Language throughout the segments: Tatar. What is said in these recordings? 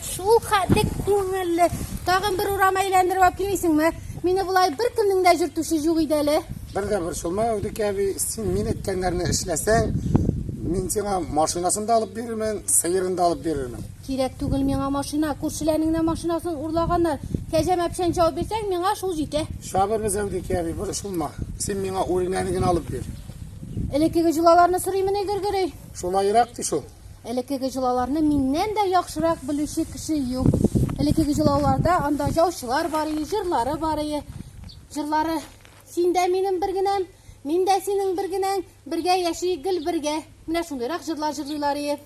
рәхәт, шул хәтле күңелле. Тагын бер урам әйләндереп алып килмисеңме? Мине болай беркемнең дә җөртүче юк иде әле. Бер дә борчылма, Әүдек әби, син мин әйткәннәрне эшләсәң, мин сиңа машинасын да алып бирермен, сыерын да алып бирермен. Кирәк түгел миңа машина, күршеләрнең дә машинасын урлаганнар. Кәҗәмә печән чабып бирсәң, миңа шул җитә. Чабырбыз, Әүдек әби, борчылма. Син миңа үринәне генә алып бир. Элеккеге җолаларны сорыймыни, Гөргөри? Шулайрак ди шул. Элеккеге җолаларны миннән дә яхшырак белүче кеше юк. Элеккеге җолаларда анда яучылар бар ие, җырлары бар ие. Җырлары Син дә минем бер генәм, мин дә синең бер генәң, бергә яшик гел бергә. Менә шундыйрак җырлар җырлыйлар ие.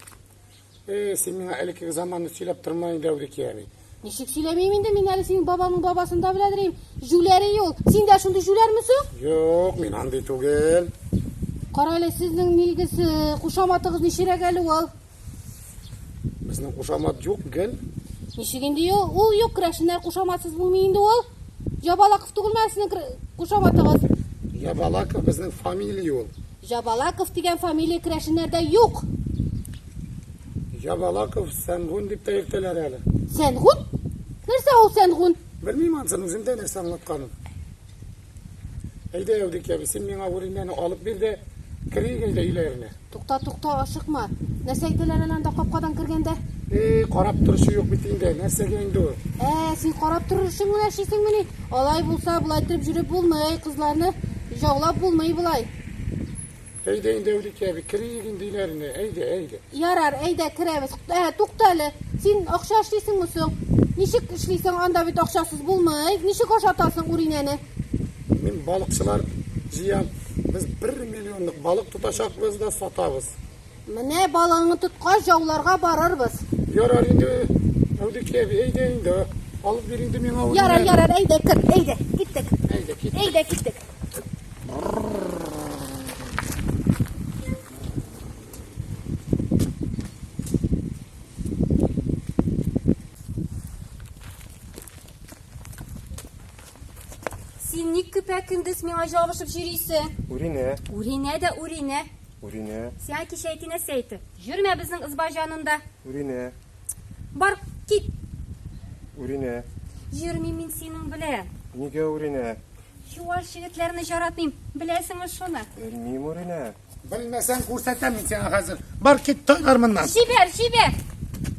Э, син миңа элеккеге заманны сөйләп торма инде, Әүдеки әби. Ничек сөйләмим инде, мин әле синең бабаңның бабасын да беләдер идем. Җүләре ул. Син дә шундый җүләрме соң? Юк, мин андый түгел. Кара әле, сезнең нигез э, кушаматыгыз ничерәк әле ул? Безнең кушамат юк, гел. Ничек инде ул? Ул юк, керәшеннәр кушаматсыз булмый инде ул. Җабалаков түгелме әле сезнең кушаматыгыз? Ябалаков безнең фамилия ул. Җабалаков дигән фамилия керәшеннәрдә юк. Ябалаков Сәнгун дип тә йөртәләр әле. Сәнгун? Нәрсә ул Сәнгун? Белмим ансын, үзем дә нәрсә аңлатканын. Әйдә, Әүдек әби, син миңа үринәне алып бир дә, керик әйдә өйләренә. Тукта, тукта, ашыкма. Нәрсә әйтәләр әле анда капкадан кергәндә? Эй, карап торучы юк бит инде, нәрсәгә инде ул? Ә, син карап торыр өчен генә эшлисеңмени? Алай булса, болай итеп йөреп булмый, кызларны җаулап булмый болай. Әйдә инде, Әүдек әби, керик инде өйләренә, әйдә, әйдә. Ярар, әйдә, керәбез. Ә, тукта әле, син акча эшлисеңме соң? Ничек эшлисең, анда бит акчасыз булмый. Ничек ашатасың Үринәне? Мин балыкчылар җыям. Без бер миллионлык балык тотачакбыз да сатабыз. Менә балыңны тоткач, җауларга барырбыз. Ярар инде, Әүдек әби, әйдә инде. Алып бир инде миңа Үринәне. Ярар, ярар, әйдә, кер, әйдә, киттек. Әйдә, киттек. Әйдә, киттек. Син ник көпә-көндез миңа җабышып йөрисең? Үринә. Үринә дә үринә. Үринә. Сиңа кичә әти нәрсә әйтте? Йөрмә безнең ызба җанында. Үринә. Бар, кит. Үринә. Йөрмим мин синең белән. Нигә Үринә? Чуаш егетләрне яратмыйм, беләсеңме шуны? Белмим, Үринә. Белмәсәң, күрсәтәм мин сиңа хәзер. Бар, кит, тайлар моннан. Җибәр, җибәр.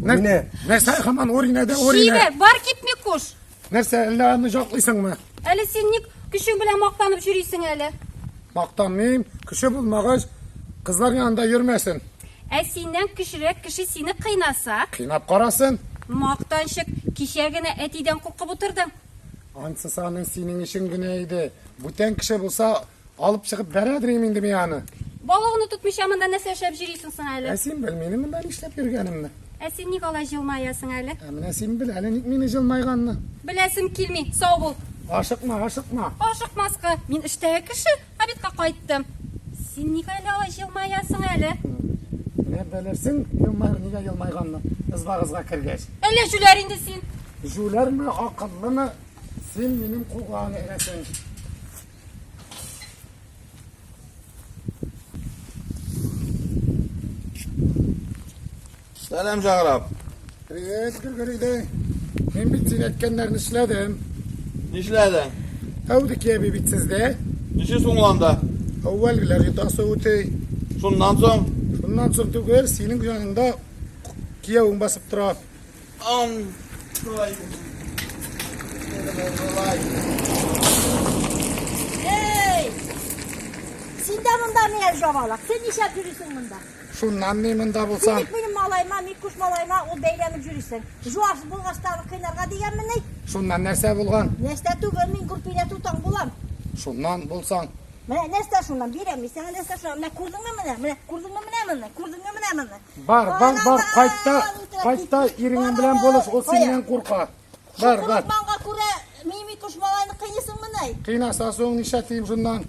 Үринә. Нәрсә һаман Үринә дә Үринә? Җибәр, бар кит, Микуш. Нәрсә, әллә аны җаклыйсыңмы? Әле син ник көчең белән мактанып йөрисең әле? Мактанмыйм, көче булмагач, кызлар янында йөрмәсен. Ә синнән көчлерәк кеше сине кыйнаса? Кыйнап карасын. Мактанчык, кичә генә әтидән куркып утырдың. Ансысы аның синең өчен генә иде. Бүтән кеше булса, алып чыгып бәрәдер идем инде мин аны. Балыгны тотмыйча монда нәрсә эшләп йөрисең соң әле? Ә син бел минем монда нишләп йөргәнемне. Ә син ник алай җылмаясың әле? Ә менә син бел әле ник мине җылмайганны. Беләсем килми, сау бул. Ашыкма, ашыкма. Ашыкмаска, мин эштәге кеше. Обедка кайттым. Син ник әле алай җылмаясың әле? Менә белерсең, елмай, нигә елмайганны, ызбагызга кергәч. Әллә җүләр инде син? Җүләрме, акыллымы, син минем кулга эләгәсең. Сәлам, Жаграп. Привет, Григорий. Мин бит син әйткәннәрне эшләдем. Нишләдең? Әүдеки әби бит сездә. Ничә соңланда? Әүвәлгеләр йотасы үти. Шуннан соң? Шуннан соң түгел, синең яныңда киявең басып тора. Ам, шулай. Эй! Син дә монда ни әле жабалак? Син нишләп йөрисең монда? Шуннан ни монда булсам? Син бит минем малаема, Микуш малаема ул бәйләнеп йөрисең. Жуаш булгач та аны кыйнарга дигәнмени? Шуннан нәрсә булган? Нәрсә түгел, мин Гурпинә тутаң булам. Шуннан булсаң? Менә нәрсә шуннан бирәм мин сиңа нәрсә шуннан. Менә күрдеңме менә? Менә күрдеңме менә моны? Күрдеңме менә моны? Бар, бар, бар, кайт та, кайт та ирең белән булыш, ул синнән курка. Бар, бар. Курыкманга күрә мин Микуш малайны кыйныйсыңмыни? Кыйнаса соң нишләтим шуннан?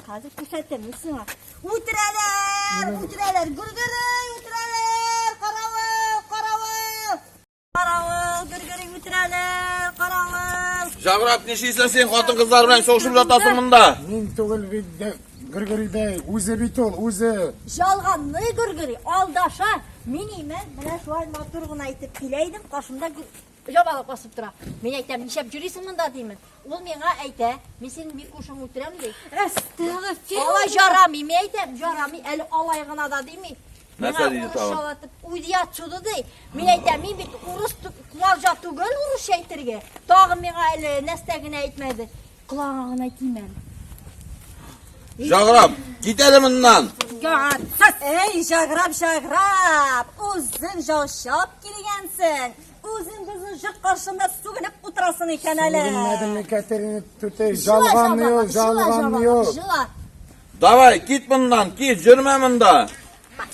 Хәзер күрсәтәм мин сиңа. Үтерәләр, үтерәләр, Гөргөрей үтерәләр, каравыл, каравыл. Каравыл, Гөргөрей үтерәләр, каравыл. Жаграп, нишлисең син хатын-кызлар белән сугышып ятасың монда? Мин түгел бит, Гөргөридәй, үзе бит ул, үзе. Ялганны Гөргөри, алдаша. Мин имән, менә шулай матур гына итеп килә идем, каршымда җабалак басып тора. Мин әйтәм, нишләп йөрисең монда димен. Ул миңа әйтә, мин синең бик ушыңны үтерәм ди. Әстәгъфирулла. Алай жарамый, мин әйтәм, жарамый, әле алай гына да дими. Нәрсә диде тагын? Урысчалатып, уйди отсюда ди. Мин әйтәм, мин бит урыс куалжа түгел урысча әйтергә. Тагын миңа әле нәрсә генә әйтмәде. Колагыңа гына әйтим әле. Жаграп, кит әле моннан. Ятсыз. Эй, жаграп, жаграп, үзең жаушап килгәнсең. Үзең безнең жыр каршында сүгенеп утырасың икән әле. Сүгенмәдемме, Катерина түтәй? Жыла, Жалган юк, Жабалак, жыла, жалган Жабалак, юк. Жыла. Давай, кит моннан, кит, йөрмә монда.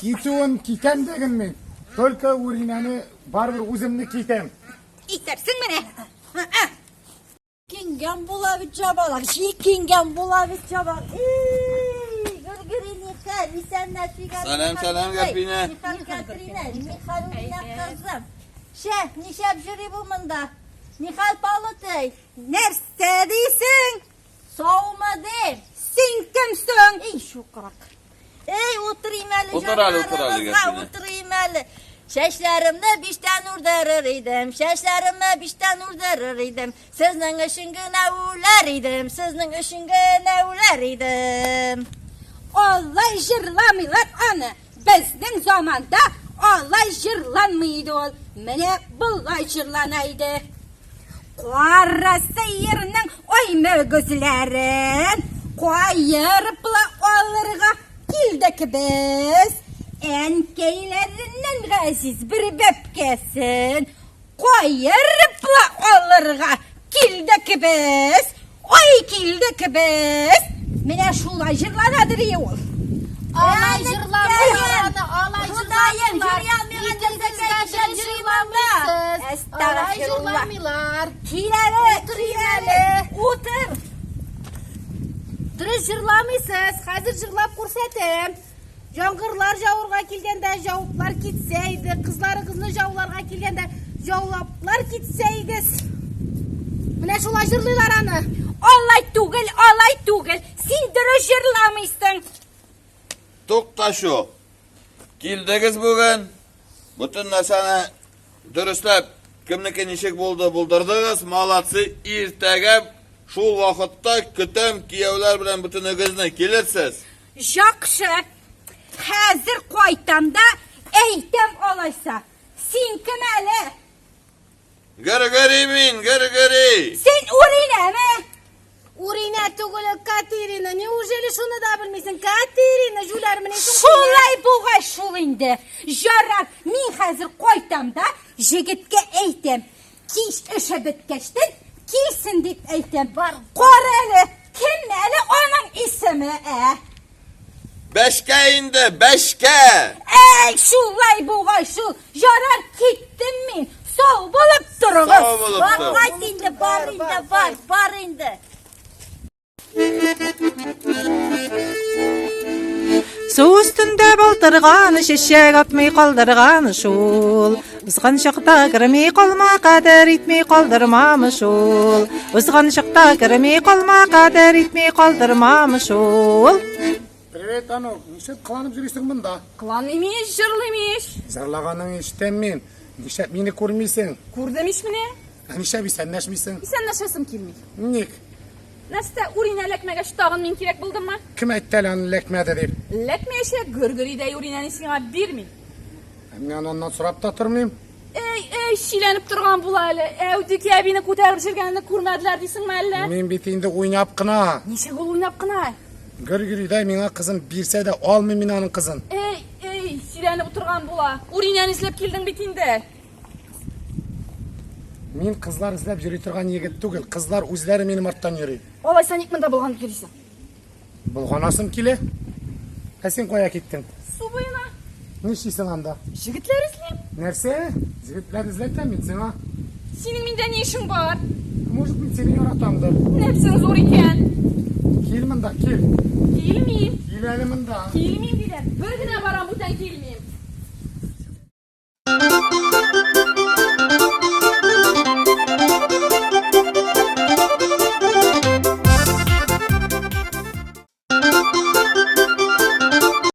Китүен китәм диген мин. Только Үринәне барыбер үземне китәм. Итәрсең менә. Киңгән була бит Жабалак, җикенгән була бит Жабалак. Эй, Гөргөри нихәл, исәннәр сөйгән. Сәлам, сәлам, Гәрпинә. Нихәл, Кәтринә, нихәл, Үринә кызым. Шә, нишләп йөри бу монда? Нихәл, Палытый? Нәрсә дисең? Саумы дим? Син кем соң? Эй, шукрак. Эй, утырыйм әле, Утыр әле, утыр әле, җаннарыгызга, Гәрпинә. утырыйм әле. Чәчләремне биштән үрдерер идем, чәчләремне биштән үрдерер идем. Сезнең өчен генә үләр идем, сезнең өчен генә үләр идем. Алай җырламыйлар аны. Безнең заманда алай җырланмый иде ул. Менә болай җырлана иде. Кара сыерның ай мөгезләрен каерып ла алырга килдек без. Әнкәйләреннән газиз бер бәбкәсен каерып ла алырга килдек без. Ай килдек без. Менә шулай җырланадыр ие ул. Алай җырламыйлар аны, алай Ходаем, җырламыйлар. җырый алмыйган Икегез нәрсәгә дә нишләп дөрес йөри монда? җырламыйсыз. Алай Әстәгъфирулла. җырламыйлар. Кил әле, кил әле. Утыр. Дөрес җырламыйсыз. Хәзер җырлап күрсәтәм. Яңгырлар җавырга килгәндә җавыплар китсә иде, кызларыгызны җауларга килгәндә җаулаплар китсә идез. Менә шулай җырлыйлар аны. Алай түгел, алай түгел. Син дөрес җырламыйсың. Тукта шу. Килдегез бүген. Бөтен нәрсәне дөресләп, кемнеке ничек булды, булдырдыгыз. Молодцы, иртәгә шул вакытта көтәм кияүләр белән бөтенегезне килерсез. Жакшы. Хәзер кайтам да әйтәм алайса. Син кем әле? Гөргөри мин, гөргөри. Син Уринәме? Урина түгел, Катерина. Неужели шуны да белмисең? Катерина, җүләрмени соң? Шулай булгач шул инде. Ярар, мин хәзер кайтам да җегеткә әйтәм. Кич эше беткәчтен килсен дип әйтәм. Бар. Кара әле, кем әле аның исеме, ә? Бәшкә инде, бәшкә. Әй, шулай булгач шул. Ярар, киттем мин. Сау булып торыгыз. Сау булып Бар, тор. кайт инде, бар инде, бар, бар инде. Су өстендә балтырган, чәчәк атмый калдырган шул. Узган чакта керми калма, кадер итми калдырмамы шул. Узган чакта керми калма, кадер итми калдырмамы шул. Привет, Анук. Нишләп кыланып йөрисең монда? Кыланыйм ич, җырлыйм ич. Җырлаганыңны ишетәм мин. Нишләп мине күрмисең? Күрдем ич менә. Ә нишләп исәнләшмисең? Исәнләшәсем килми. Ник? Нәрсә, Уринә эләкмәгәч, тагын мин кирәк булдыммы? Кем әйтте әле аны эләкмәде дип? Эләкмәячәк, Гөргөридәй Уринәне сиңа бирмим. Ә мин аны аннан сорап та тормыйм. Әй, әй, чиләнеп торган була әле. Әүдек әбине күтәреп җөргәнне күрмәделәр дисеңме әллә? Мин бит инде уйнап кына. Ничек ул уйнап кына? Гөргөридәй миңа кызын бирсә дә алмыйм мин аның кызын. Әй, әй, чиләнеп утырган була. Уринәне эзләп килдең бит инде. Мин кызлар эзләп йөри торган егет түгел. Кызлар үзләре минем арттан йөри. Алайса ник монда болганып йөрисең? Болганасым килә. Ә син кая киттең? Су буена. Нишлисең анда? Җегетләр эзлим. Нәрсә? Җегетләр эзләтәм мин сиңа. Синең миндә ни эшең бар? Может, мин сине яратамдыр. Нәфсең зур икән. Кил монда, кил. Килмим. Кил әле монда. Килмим диләр. Бер генә барам, бүтән килмим.